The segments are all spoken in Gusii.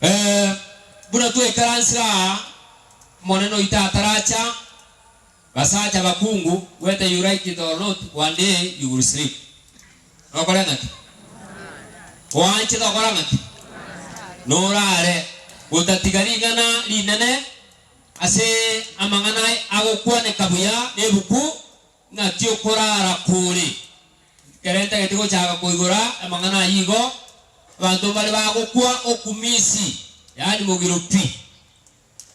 Eh, buna twaikaransire aa, Omonene oito ataracha, basacha bakungu, whether you like it or not, one day you will sleep. Nokore ng'aki? Oanchete okora ng'aki? Norare, gotatiga ring'ana rinene ase amang'ana agokwaneka buya nebuku, ng'aki okorara kore. Ekero ntagete gochaka koigora amang'ana ayio igo, abanto mbare bagokwa okumisi, yaani mogiro pi.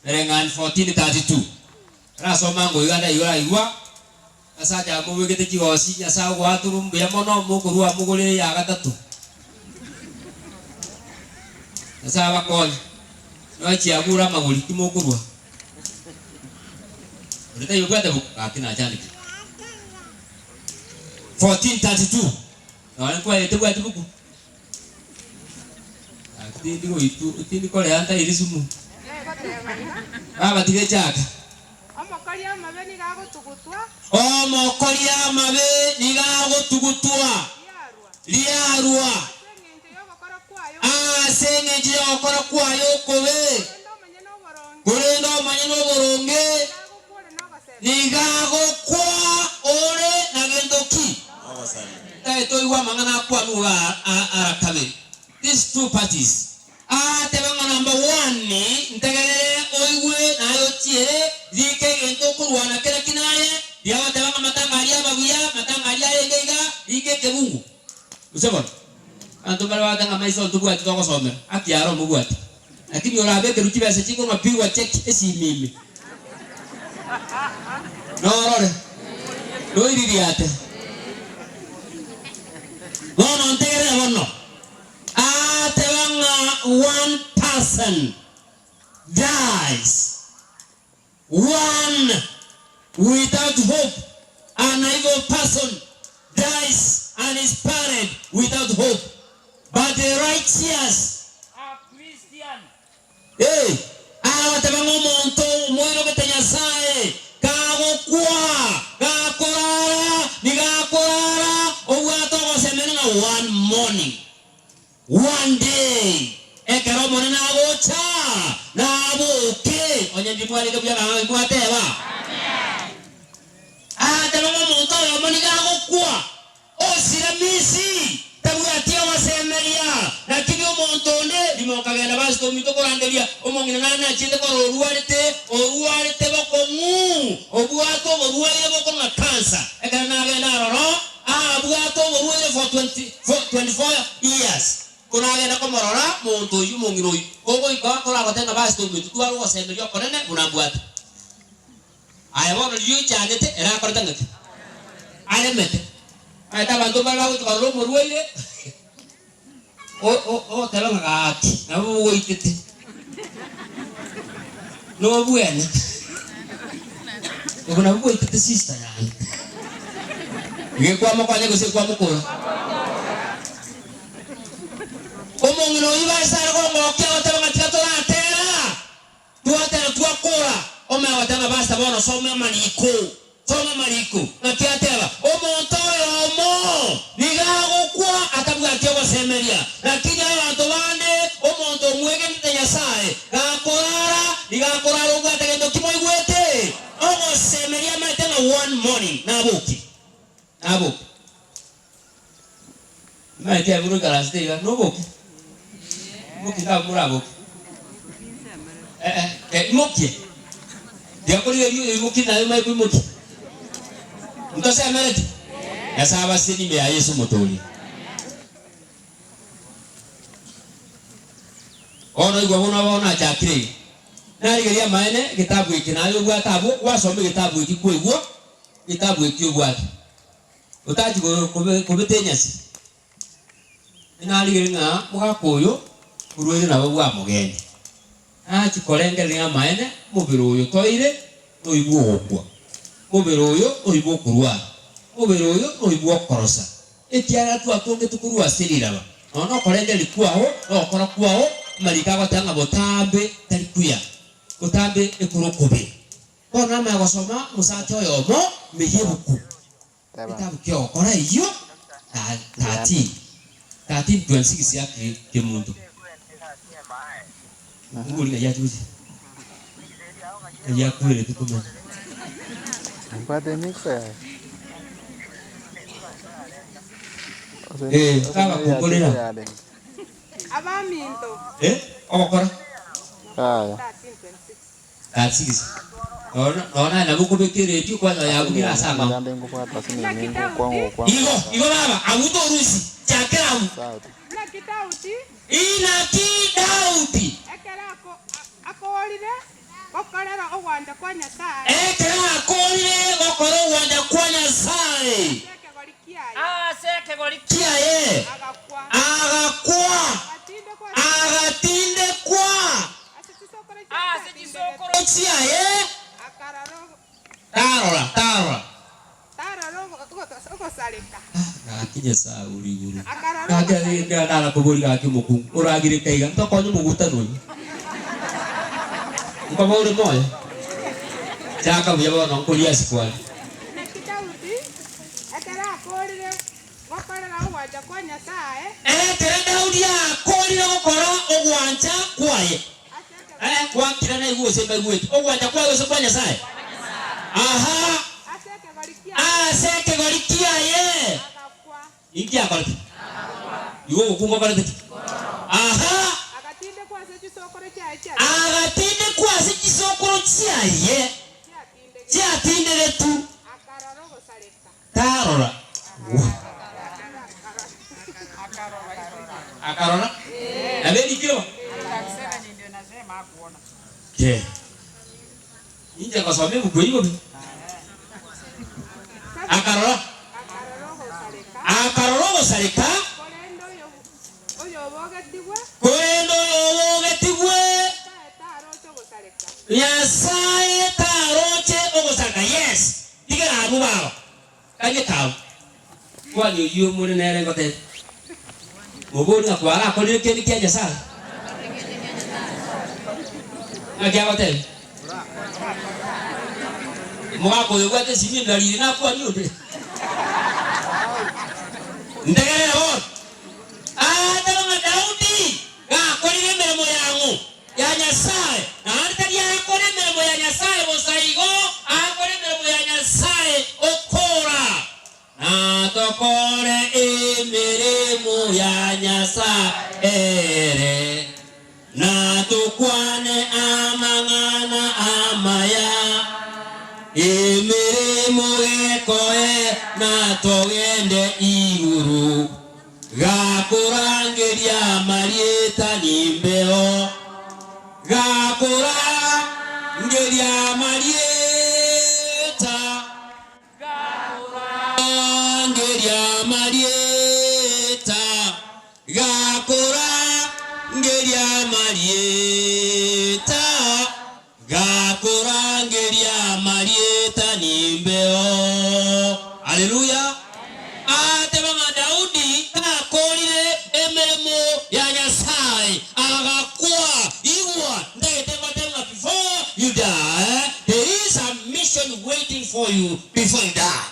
Ereng'ani 14:32. Arasoma ngoiga ndaigure aigwa, abasacha aba mobegete chigosi, Nyasae ogoatorwa mbuya mono, mokorua mogore eya gatato. Nyasae abakonye. Nonya chiagure amagori timokorua. Onde taiyo obwate buku? Gaki nachandekire. 14:32. Nonya nkwaete bwati buku? Gaki tindi goitu tindi korea ntairi sumu. Baba tiga echaka. Omokori amabe nigo agotugutwa. Omokori amabe nigo agotugutwa. Riarwa. Riarwa. Ase engencho y'ogokora kwaye okobe. Ase engencho y'ogokora kwaye okobe. Korende omonyene oboronge. Korende omonyene oboronge. Nigo agokwa ore nogosemeria. Nigo agokwa ore na gento ki? Tari toigwe amang'ana akwanwe iga ara kabere. These two parties. Agateba ng'a number one, ntegerere oigwe naye ochiere, rika egento okorwana kera ki naye, riagoteba ng'a matanga aria ababuya, matanga aria arenge iga, rika ekebungo. Gose bono? Abanto mbare bagoteba ng'a maiso ntobwati togosomera, haki yaro mobwate. Lakini orabekerwe chibesa chikong'a pigwa cheki esimi ime. Norore, noiririate. Bono ntegerere bono. Aateba ng'a one person dies, one without hope, an evil person dies and is buried without hope, but the righteous, A Christian. Ee, agoteba ng'a omonto omoirogete Nyasae kagokwa, gakorara, nigo akorara obwate ogosemeria ng'a one morning, one day, ekero Omonene agocha, naboke. Onye ndimwarenge buya ng'a mwateba. Agateba ng'a omonto oyomo nigo agokwa. Osira Misiri, tabwati ogosemeria, lakini omonto onde rimo okagenda basi ominto korangeria omong'ina nare nachiete korora orwarete, orwarete bokong'u, obwate oborwaire bokong'a cancer. Ekero nagenda aroro, abwate oborwaire for 24 years. Ko nagenda komorora monto oyio, omong'ina oyio, kogoika koragoteba ng'a basi ominto tware ogosemeria okonene buna mbwate. Aye bono riria oichanete, ere akorete ng'aki? Aremete. Omanyete abanto mbare bagocha korora omorwaire, o- o- ogoteba ng'a gaki nabo bogoitete, nobwenete, obo nabwo bwaitete sister yane. Iga ekwamokonya gose ekwamokora? Omong'ina oyio base are kongokia agoteba ng'a tiga toratera. Twatera twakora, omanye goteba ng'a basta bono soma amariko, soma amariko. Naki ateba, Omonto oyomo nigo agokwa atabwati ogosemeria, lakini abanto bande, omonto omwegenete Nyasae, gakorara, nigo akorara obwate gento ki moigwete? Ogosemeria amaete ng'a one morning naboke, naboke. Omanyete abwo roikaransete iga, noboke? Imokia nabo moraboke. Eh, eh, imokia. Tiga korigereria oyo oimokie naye omanye koimokia. Ntosemereti? Nyasae abasesenie ime ya Yeso omotoria. Bono igwa bono bono nachakire iga. Narigereria amaene egetabu eke naye obwate abwo, gwasoma egetabu eki kwaigwa, egetabu eki obwate. Otachi kobeta enyasi, inarigere ng'a omogaka oyo orwaire nabo bwamogende. Nachi korengereria amaene, omobere oyo toire noyio bw'ogokwa, omobere oyo noyio bw'okorwara, omobere oyo noyio bw'okorosa, ekiagera twatongetwe korwa ase riraba. Nonya nokorengereria kwao, na ogokora kwao, amariko agoteba ng'a botambe tari kuya, botambe ekore okobe. Bono namanya gosoma omosacha oyomo ime y'ebuku, egetabu ki'ogokora eyio, 13, 13:26 ya Kemunto. Ngori ng'ai ache gochia? Ng'ai akwerete tomanye. Mbwate emixer yaye. Ase Eh, ase kabakumborera. yachete yarenge. Abaminto. Eh, ogokora. Yaya. 13:26. 36. Nonya nonya naye nabo okobeka eredio kwanyora yabugire ase amao. Amaganda ngobwata ase Naki nini Daudi- ngokwa ngokwa Igo, igo baba, abwo torusi, chakera abwo. sauti. Naki Daudi Inaki Daudi. ekero ako- a- akoorire gokorera ogwancha kwa Nyasae Ekero akoorire gokora ogwancha kwa Nyasae. ase ekegori kiaye, Ase ekegori kiaye. agakwa, Agakwa. agatindekwa ase Agatindekwa. ase chisokoro Ase chiaye chisokoro chiaye. Akarora Tarora, tarora. tarora ogosareka. Gaki Nyasae ore igoro. Akarora Gaki ogosareka. ekero narakoborie gaki omokungu, oragireka iga, ntokonye omogutano oyio. Nkoba ore moyo? Chaka buya bono nkoria ase kware. Naki Daudi ekero akoorire gokorera ogwancha kwa Nyasae. Ekero Daudi akoorire gokora ogwancha kwaye. Ase Eh, gwakira naigwe gose mbaigwete. Ogwancha kwaye gose kwa Nyasae? Aha. Ase ekegori kiaye. Ase ekegori kiaye. Agakwa. Inki akorete? Igo ogokunga okorete ki? Aha. Agatindekwa ase chisokoro chiaye chia. Agatindekwa ase chisokoro chiaye. Chiatindegetwe. Chiatindegetwe. Akarora ogosareka. Tarora. Akarora. Nabo erikire bo? Ke. Inche ngosoma ebuku eyio bobe. Akarora. Akarora ogosareka. Akarora ogosareka. Korende oyo oyobogetigwe. Korende oyobogetigwe. Nyasae taroche ogosareka. Nyasae taroche ogosareka. Yes. Tigera abwo baba. Kanye kabu. Kwani oyio more nere ngotebia. Mobori ng'a kwarakorire kende kia Nyasae? Ng'aki agotebia? Omogaka oyo obwate esimi endariri nakwanie onde. Ntegerere bono. Agateba ng'a Daudi gakorire emeremo yang'o? Ya Nyasae. Naende tari arakore emeremo ya Nyasae bosa igo, akore emeremo ya Nyasae okora. Na tokore emeremo ya Nyasae ere, na tokwane amang'ana amaya, emeremo gekoe na togende igoro, gakorangeria amarieta nimbeo, gakorangeria amarieta. Gakorangeria amarieta, gakorangeria amarieta, gakorangeria amarieta nimbeo. Haleluya! Agateba ng'a Daudi gakorire emeremo ya Nyasae, agakwa. Igwa, ntagete ngotebe ng'a before you die, there is a mission waiting for you before you die.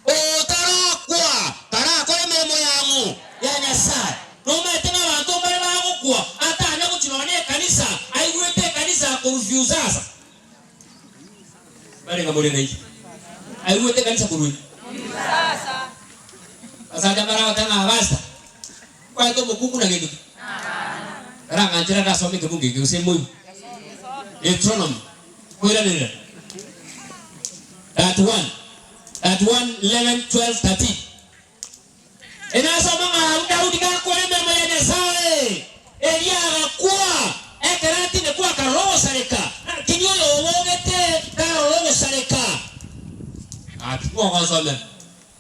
Otarakwa, tarakora emeremo yang'o ya Nyasae. Nomaete ng'a abanto mbare bagokwa atanya gochia nonya na ekanisa, aigwete ekanisa akorufuse asa. Bare ng'a more nainche. Aigwete ekanisa korwa ime. Abasacha mbare agoteba ng'a pastor, nkwaete omokungu na gento ki? Tarang'anchera ndasome ekebungo eke gose moigwe. Deuteronomy, koiranerera 31, 31, 11, 12, 13. Inasoma ng'a abwo Daudi gakora emeremo ya Nyasae, erio agakwa, ekero atindekwa akarora ogosareka, lakini oyo obogete tarora ogosareka. Gaki mogonsomera.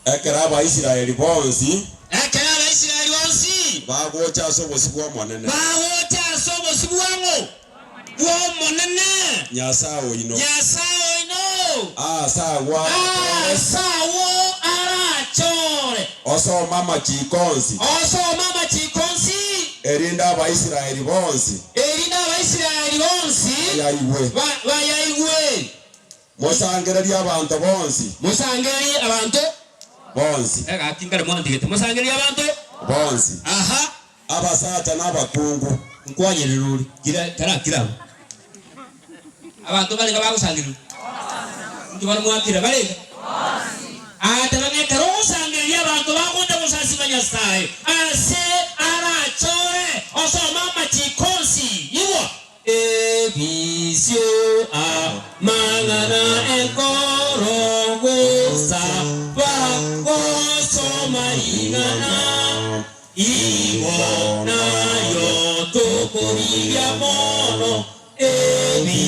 Ekero Abaisraeli bonsi. Ekero Abaisraeli bonsi. Bagocha ase obosio bw'Omonene. Bagocha ase obosio bwang'o? Bw'Omonene. Nyasae oino. Nyasae oino. Aase agwo arachore. Aase agwo arachore. Osome amachiiko onsi. Osome amachiiko onsi. Erinde Abaisraeli bonsi. Erinde Abaisraeli bonsi. Bayaigwe. Bayaigwe. Mosangererie abanto bonsi. Mosangererie abanto. Bonsi. Egati nkare mwantigete. Mosangererie abanto. Bonsi. Aha. Abasacha na abakungu. Nkwanyerera ore, kira kera kira abwo. Abanto barenge bagosangererwa? Inki bono mwakira barenge? Agateba ng'a ekero ogosangereria abanto bagocha gosasima Nyasae ase arachore osome amachiko onsi, igwa. Ebisio amang'ana enkoro gosaba gosoma ring'ana. Igo nario tokorigia mono ebi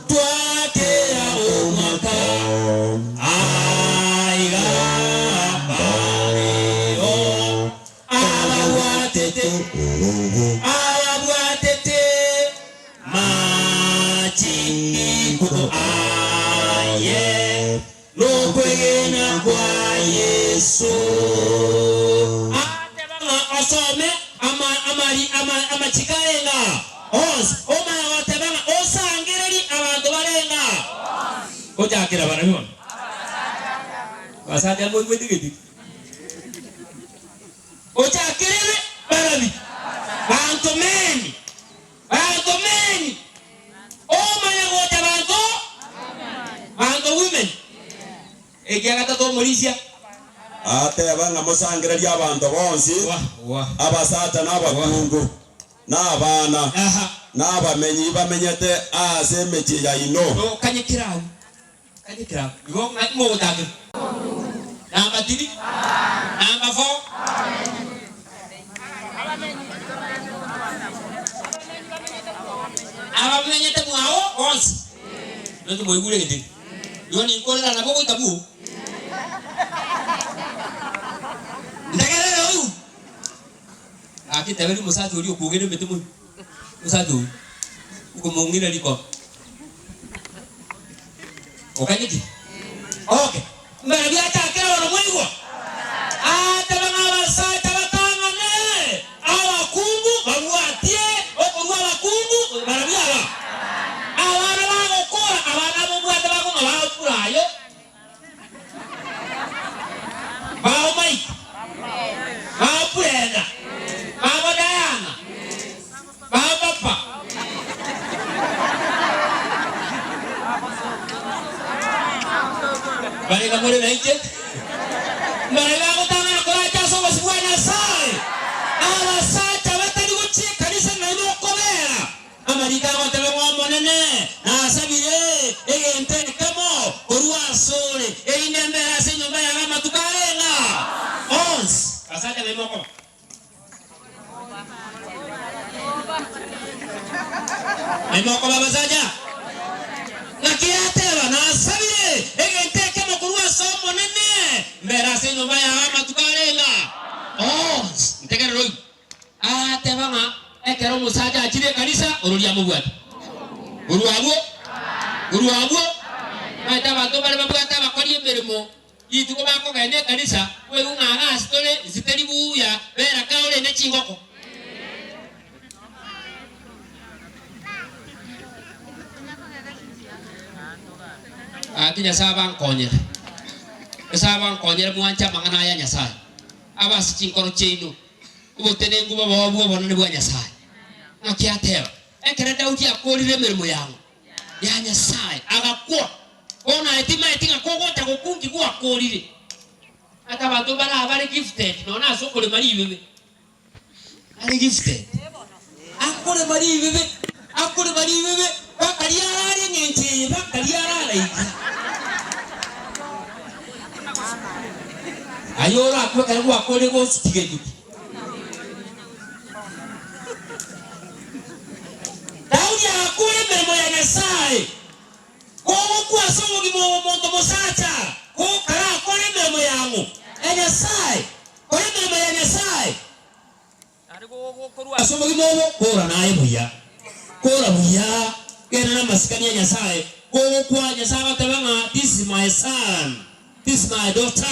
twakera omwaka aiga bareo ababwatete ababwatete machiko aye. Nokwegena kwa Yeso. Agateba ng'a osome amachiko aye ng'a onsi, omanye goteba ng'a osangererie abanto bare ng'a gochakera barabwo bono. Abasacha moigwete gete ki? Ochakerere barabi? Banto meni, banto meni. Omanye gocha banto, banto women. Ekia gatato omorisia. Ateba ng'a mosangererie abanto bonsi, Wah, wah. abasacha na abakungu, na abana, Aha. na abamenyi bamenyete ase emechie yaino. No kanyekera agwo. Kanyekera agwo. Igo ng'a mogotakera. Number 3. Number 4. Abamenyete mwao bonsi. Nonye moigure gete. Igo ninkorera nabo goika buu. Ntegerere oigwe. Gaki teberia omosacha oria okwogera emete mono. Omosacha oyio. Okomong'ina riko. Okanyeti? Okay. Mbere biachakire bono mwaigwa? Ateba ng'a abasacha batang'ane, abakungu babwatie okorua abakungu barabwo aba. Abana bagokora, abana abobwate bakong'a bakure ayo. Bao Mike, bao Brenda, bao Diana, bao papa. Barega more nainche, mbaria bagotang'ana koracha ase obosio bwa Nyasae, abasacha batari gochia ekanisa naende okobera. Amariko agoteba ng'a Omonene nasabire egento ekemo korwa asore, erinde mbere ase enyomba yaye amatuko are ng'a onsi. Abasacha baino okoba. Nainwe okoba abasacha. Naki yateba, Nasabire egento ekemo korwa ase Omonene, mbere ase enyomba yaye amatuko are ng'a onsi. Ntegerere oigwe. Agateba ng'a ekero omosacha achire ekanisa, ororia amobwate. Korwa abwo, korwa abwo, omanyete abanto mbare babwate abakori emeremo rituko bakogenda ekanisa, koigwa ng'a iga ase tore inse teri buya, bera ka orende chingoko. Gaki Nyasae abankonyere, Nyasae abankonyere mwanche amang'ana aya Nyasae, abe ase chinkoro chiaino. Obotenenku bobao bw'obonene bwa Nyasae. Naki ateba, Ekero Daudi akoorire emeremo yang'o ya Nyasae, agakwa, bono aye timaeti ng'a kogocha gokwa nki gwakoorire. Ata abanto mbare abare gifted nonya ase okorema ribebe, are gifted, akorema ribebe, akorema ribebe mpaka riarara eng'encho eye mpaka riarara iga. Aye orakwe ekero gwakorire gosutiga etuki. Daudi agakora emeremo ya Nyasae. Kogokwa ase obogima obo monto mosacha, kokarakore emeremo yang'o? Ya Nyasae. Kora emeremo ya Nyasae. Naende gokorwa ase obogima obo, kora naye buya, kora buya, genda namasikani a Nyasae. Kogokwa, Nyasae agoteba ng'a this is my son, this is my daughter.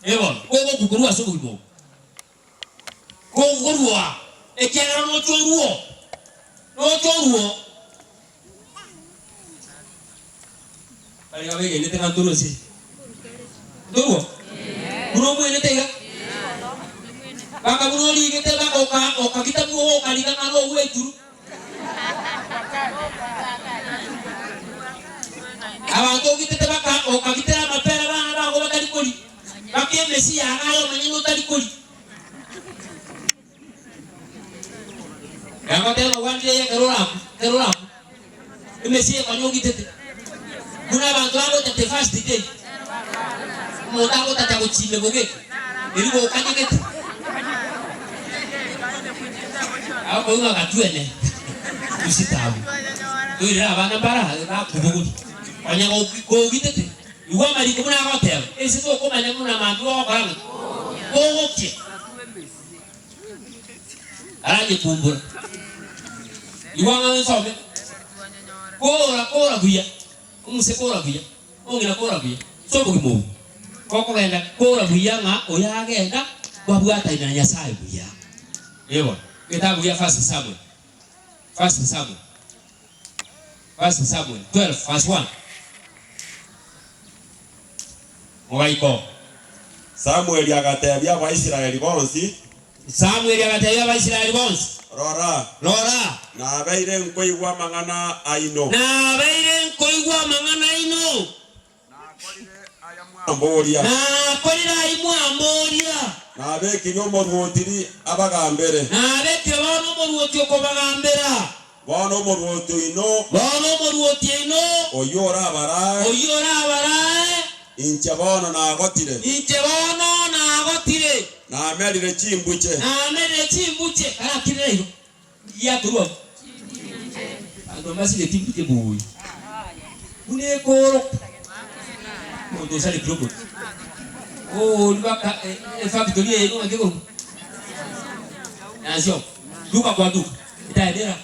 Ee bono, kogokwa korwa ase obogima obo, kogokorwa, ekiagera noche oruo, noche oruo. Baria babegenete ng'a ntorue ase ntorue? Buna omwenete iga? Baka buna origete baka oka okagita buna ogokariga ng'a nogweturu. Abanto ogitete baka okagitera amapera abana bago batari koria, baka emesi yago aye omonyene otari koria. Yagoteba ng'a gwanchire eye ekero orakwe, ekero orakwe, emesie ekonya ogitete. Buna abanto bagocha the first day, omonto agotacha gochia ime bogeka, erio gokanyegete. Agokoigwa ng'a gatwene, usitabu. Toirere abana mbara bakobogoria. Onye goki kogitete, igwa amariko buna agoteba, ase tokomanya buna mambia ogokora ng'aki, kogokia. Aranyekumbura. Igwa ng'a nsome. Kora kora buya, omuse kora buya, omong'ina kora buya, ase obogima obo. Gokogenda kora buya ng'a oyo agenda babwataine na Nyasaye buya. Ee bono, egetabu gia First Samuel, First Samuel, First Samuel 12 verse 1. Mogaika. Samweli agateebia Abaisraeli bonsi. Samweli agateebia Abaisraeli bonsi. Rora! Rora! Nabeire nkoigwa amang'ana aino. Nabeire nkoigwa amang'ana aino. Nakorire aya mwamboria. Nakorire ayio mwamboria. Nabekirie omoruoti abagambere. Nabekire bono omoruoti okobagambera. Bono omoruoti oino. Bono omoruoti oino. Oyio orabarae. Oyio orabarae. Inche bono nagotire. Inche bono nagotire. Namerire chimbuche. Namerire chimbuche. Karakirire igo, giatorwa abwo. Abanto mbasigeti mbuche bori. Buna ekoroka. Omonto osarekire omochie. Oori baka efactory eye nigo ng'aki ekorokwa? Nyansiongo. Duka kwa duka. Etae nera,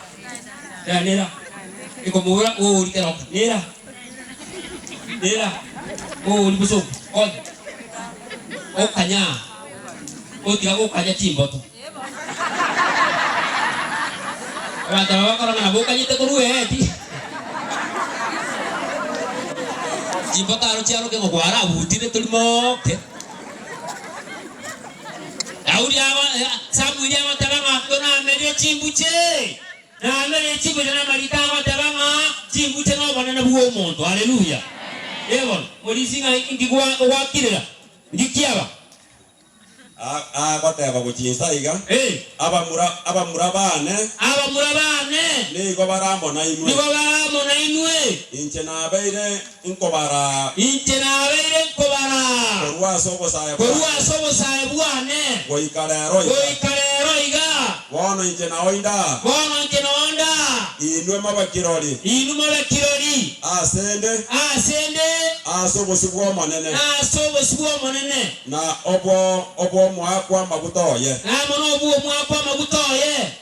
etae nera, ekomobora oori keroka, nera, nera, oori bosongo, konya, okanyaa, otiga gokanya chimboto. Abanto aba bakora ng'a nabo okanyete korwa eeti. Chimboto aro chiaroke ng'a kwarabutire tori moke. Daudi Samueli agoteba ng'a tonamerie chimbuche, namerie chimbuche namariko agoteba ng'a chimbuche nobonene bw'omonto. Haleluya! Ee bono, morisi ng'a inki gwakirera, inki kiaba? Agoteba gochia inse iga, Abamura, abamura baane. Abamura baane. Nigo bare amo nainwe. Nigo bare amo nainwe. Inche nabeire nkobaraa. Inche nabeire nkobaraa. Korwa ase obosae bwane. Korwa ase obosae bwane. Goika rero iga. Goika rero iga. Bono inche nao inde aa. Bono inche nao inde aa. Inwe mobe kirori. Inwe mobe kirori. Ase 'nde. Ase 'nde. Ase obosio bw'Omonene. Ase obosio bw'Omonene. Na obw'omoakwa amaguta oye. Na amo nobw'omoakwa amaguta oye.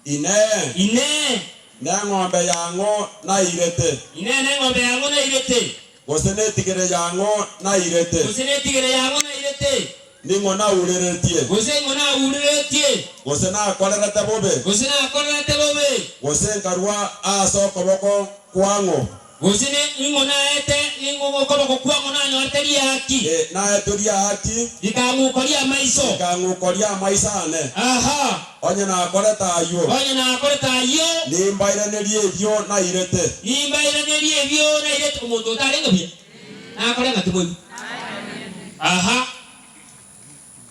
Inee! Inee! Neng'ombe yang'o nairete? Inee! Neng'ombe yang'o nairete? Gose netigere yang'o nairete? Gose netigere yang'o nairete? Ning'o naureretie? Gose ing'o naureretie? Gose nakorerete bobe? Gose nakorerete bobe? Gose nkarua ase okoboko kwang'o? Gose ning'o naete ning'o okoboko kwang'o nanyorete riaaki? Ee, naetwe riaaki. Rikang'ukoria amaiso. Rikang'ukoria amaiso aane. Aha. Onye nakorete ayio. Onye nakorete ayio. Nimbairanerie ebio nairete. Nimbairanerie ebio nairete. Omonto otarenge buya nakore ng'a timoigwe. Aha.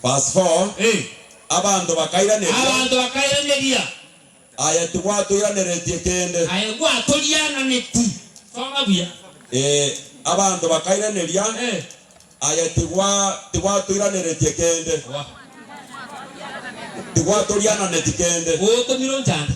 Verse 4, Ee. Abanto bakairaneria. Abanto bakairaneria. Aye tigwatoiraneretie kende. Aye ngwatoriananeti. Soma buya. Ee, abanto bakairaneria, Aye tigwatoiraneretie kende. Tigwatoriananeti kende. Otomire onchande.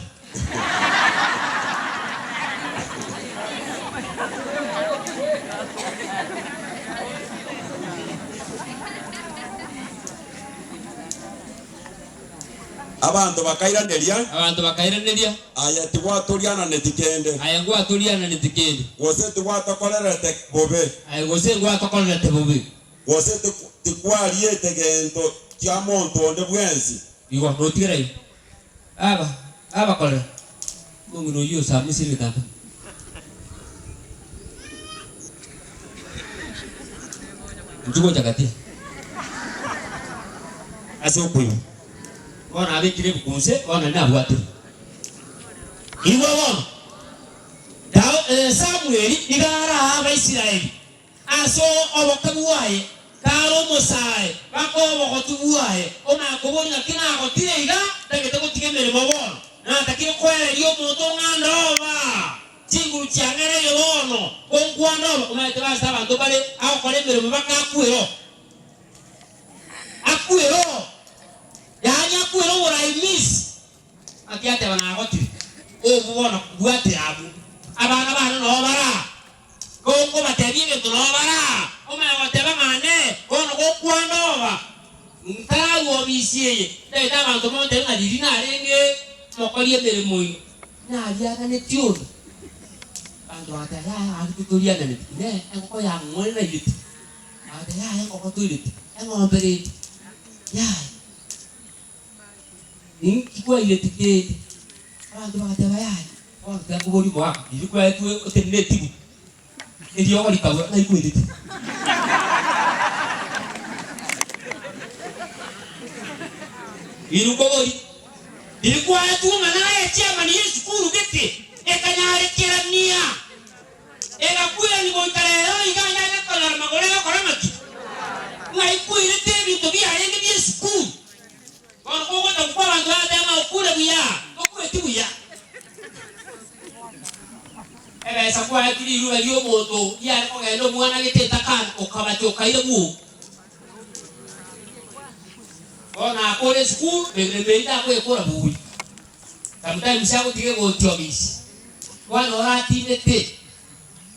Abanto bakairaneria. Abanto bakairaneria. Aye tigwatoriananeti kende. Aye ngwatoriananeti kende. Gose tigwatokorerete bobe. Aye gose ngwatokorerete bobe. Gose tikwariete gento kia monto onde bwensi. Igo notigera igo. Aba abakorera omong'ina oyio osamusire egetambaa. Inchuo gocha gati ase okoigwa. Bono abekire ebuku inse, bono nabwatire. Igwa bono, Samweli nigo araa Abaisraeli ase oboke bwaye, kare omosae, baka obogotu bwaye, onakoboria ng'aki nagotire iga, ntagete gotiga emeremo bono, natakire koereria omonto ng'a ndoba, chinguru chiang'ereire bono, konkwa ndoba. Omanyete base abanto mbare agokora emeremo baka akwe ero, akwe ero, yaani akwe ero oborai miss. Naki ateba nagotire, Obwo bono bwatera abwo, abana bane noo bare aa, Gokobatebia egento noo bare aa, omanye goteba ng'a nee, bono gokwana oba, ntararua obisi eye, ntagete abanto montebie ng'a riria narenge mokori emeremo ino, nariaganetie onde. Abanto bagateba, Yaya gaki titoriananeti, inee, engoko yang'o nairete? Bagateba, Yaya engoko toireti, eng'ombe rende, yaya. Ninki kwaireti kende? Abanto bagateba, Yaya, bono tiga nkoborie omogaka, riria kwaetwe otenene etibu, eriogo rikabua, ng'ai kwaireti? Riria nkoborie, riria kwaetwe ng'a naye chairman y'esukuru gete, ekanyarekerania, egakwirania goika rero iga nyare konyora magoro egokora ng'aki? Ng'ai kwairete ebinto biarenge bi'esukuru? Bono kogocha gokwa abanto bagateba ng'a okure buya, tokweti buya. Ebesa kwaetwe riruba ri'omonto riare kogenda omwana gete etakana, okabacha okaira bwogo. Bono akore esukuru, meremo eyio takoyekora buya. Sometimes agotiga egotioga isi. Kwanyora atindete,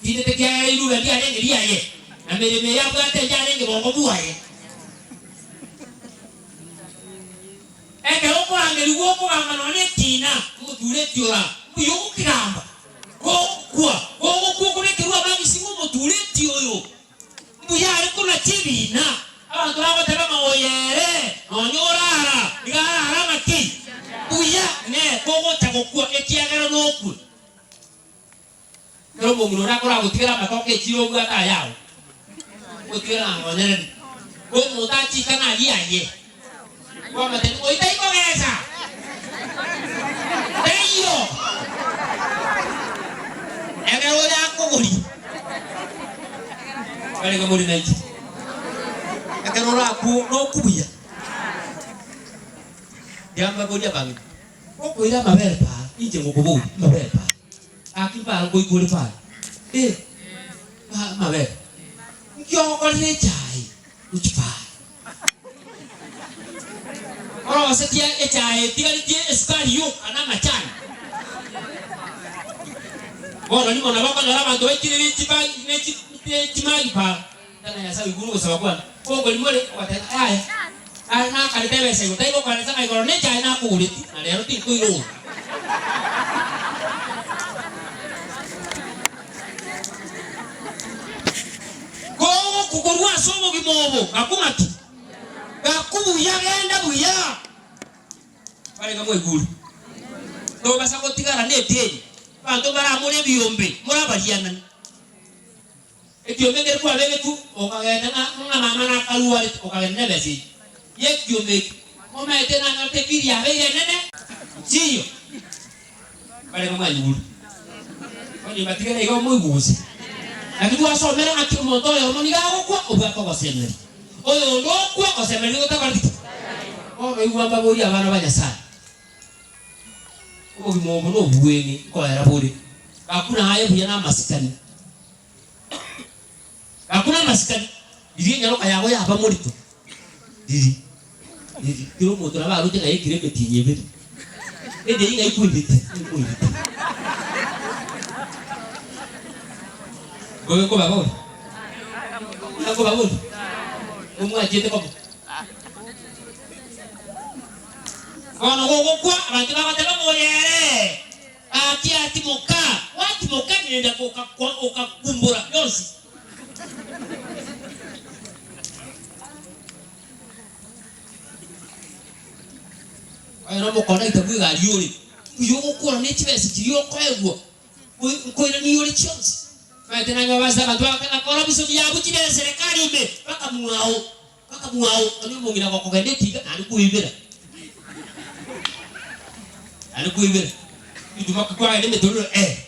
tindete kiagera riruba riarenge riaye, na meremo eye abwate yarenge bongo bwaye. Ekero okorangerigwa okogamba nonya nekiina, omotureti ora, mbuya ogokegamba. Gokwa, gogokwa okobekerwa amabisi ng'a omotureti oyo mbuya are konacha ebiina. Abanto bagoteba ng'a oyo ere nonya orara, nigo arare ng'aki? Mbuya, ng'e kogocha gokwa ekiagera nokwe. Ekero omong'ina oria akoragotigera amatoke echiro obwate ayao, otigere na ng'onyereri. Ko omonto achika naria aye, kwamotebia, Oyio tai kogesa, taiyo. Ekero oyo akogoria, barenge more nainche. Ekero orakwo nokwo buya, riambaboria abang'ina, Okoira amabere paa, inche ngokoboria, amabere paa. Gaki mpare nkoigwa ore pare, eh, pa amabere. Nki ogokorera echae gochia pare? Orosetie echae etigaretie esukari yoka na amachani. Bono rimo nabo okonyora abanto baikire ne chibagi ne chi ne chimagi pare. Tana Nyasae oigure ogosaba kwane. Okorimo ore ogoteba yaya, nare nakarete ebesa igoro, tari gokoresa ng'a igoro nechae nakogoretie, na rero tinkoirora. Kogokorwa ase obogima obo, gakwa ng'aki? Gakwa buya, genda buya. Barenge mwaigure, tobasa gotigara nedeni, abanto mbaramore ebiombe, morabarianani. Ekiombe ekero kwabegetwe, okagenda ng'a ng'a mama nakarwarete, okagenda nebesa eyio y'ekiombe ekio, omanyete nanyorete ebiri yabeire enene, nchiyo. Barenge mwanyigure. Onye mbatigere iga omoiguse. Naki twasomire ng'aki omonto oyomo nigo agokwa obwate ogosemeria, oyonde okwa gosemeria nigo gotakoreti ki? Bono igwa mbaborie abana ba Nyasaye, obogima obo nobweng'e nkoera bore, gakuna aye buya namasikani. Gakuna amasikani, riria enyaroka yago yaba morito, riri, riri, kera omonto nabo aroche ng'a yaikire emetienyi ebere, ende eyio ng'a ikoirete, ikoirete. Nkobe nkobaboria? Buna nkobaboria? Omwanchete koba? Bono gogokwa, abanto bagoteba ng'a oyo ere. Gaki atimoka, gwatimoka ng'enda okakumbora yonsi. Oyo nomokondaita bw'egari ore, mbuya ogokora ne chibesa chiria okoegwa, nkoirania ore chionsi. Omanyete nanyora ase abanto bagoteba ng'a corruption yabwo chibesa eserikari ime, mpaka mwao, mpaka mwao, onye omong'ina gokogenda etinga naende koibera. Naende kwaibera, ebituma kwagenda emetoriro eh,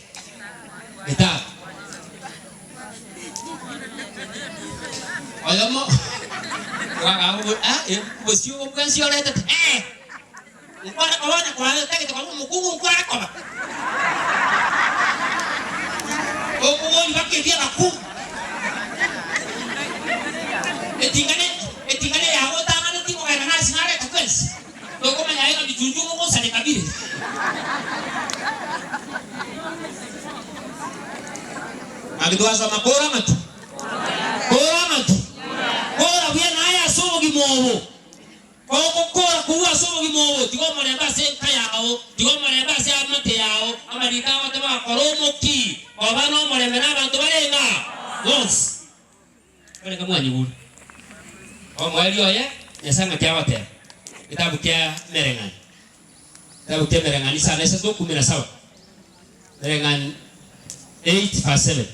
etato. Oyomo ah, obosio obo bwensi oretete eh, nkware koba onye kwatagete koba omokungu nkware koba. Okobori baka ebi abakungu. Eting'ana eting'ana yago otang'aneti kogenda nase nareta kwensi. Tokomanya aye ng'a bichunchu mogosareka bire. Naki twasoma kora amatu, kora amatu, kora buya naye ase obogima obo. Ogokora korwa ase obogima obo, tiga omorembe ase enka yao, tiga omorembe ase amate yao. Amariko agoteba ng'a kora omoki, koba nomorembe nabanto bare ng'a bonsi. Korende mwanyigure omoerio oye, Nyasae ng'aki agoteba? Getabu kia Emereng'anio, getabu kia Emereng'anio isano na isato kumi na saba, Emereng'anio 8 verse 7.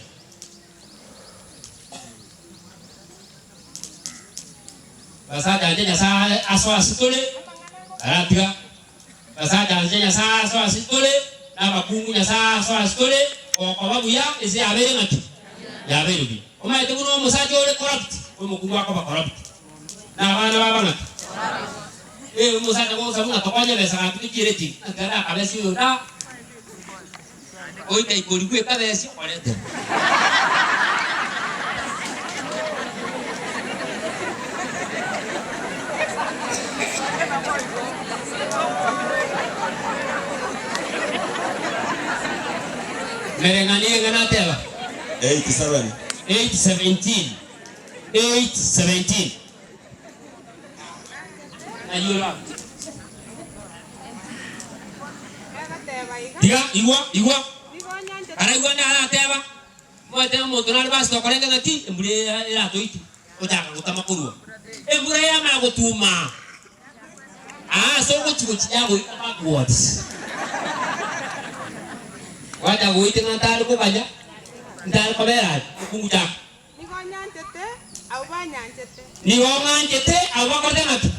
Basacha anche Nyasae asoe ase tore, aratiga. Basacha anche Nyasae asoe ase tore, na abakungu Nyasae asoe ase tore, gokoba buya ense yabeire ng'aki? Yabeire buya. Omanyete buna omosacha ore corrupt, omokungu akoba corrupt, na abana baba ng'aki? Ee, omosacha gosa buna tokonye ebesa gaki tochiere chiri, naki arakabesi oyo da, goika ikorigwe ekabesi okoretera. Mereng'ani eng'ana ateba. 87. 8:17 8:17 Ayio ora. Egateba iga, Tiga, igwa, igwa. Nigo nyanchete. Araigwa narateba, Omanyete omonto nare basi tokorenge ng'aki embura eratoite, ochaka gotama korwa. Embura yamanya gotuma aa ase ogochi gochi yagoita backwards. Gwacha goita ng'a ntare koganya, ntare kobera aria, omokungu chaka. Nigo nyanchete abwo banyanchete. Nigo ng'anchete abwo bakorete ng'aki?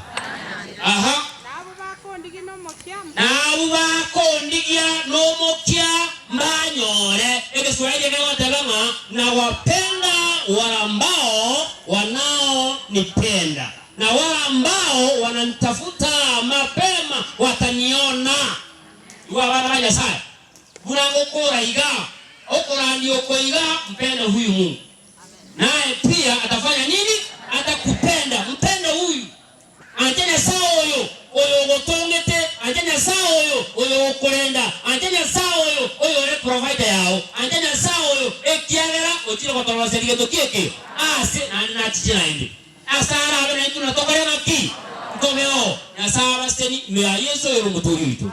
Aha. Na abwo bakondigia nomokia Na abwo bakondigia nomokia mbanyore. Egeswahili kegoteba ng'a nawapenda wale ambao wanaonipenda, na wale ambao wananitafuta mapema wataniona. Igwa abana ba Nyasae, Buna ngokora iga, okorandia oko iga, mpende huyu Mungu, naye pia atafanya nini? Atakupenda. Mpende huyu. Ancha Nyasae oyo, oyo ogotongete, ancha Nyasae oyo, oyo ogokorenda, ancha Nyasae oyo, oyo ore provider yao, ancha Nyasae oyo, ekiagera ochire gotoroseria gento ki eke ase naende nachiche naende. Ase arabe naintwe natokore ng'aki? Ntobeo. Nyasae abaseni ime ya Yeso oyore Omotoori oito.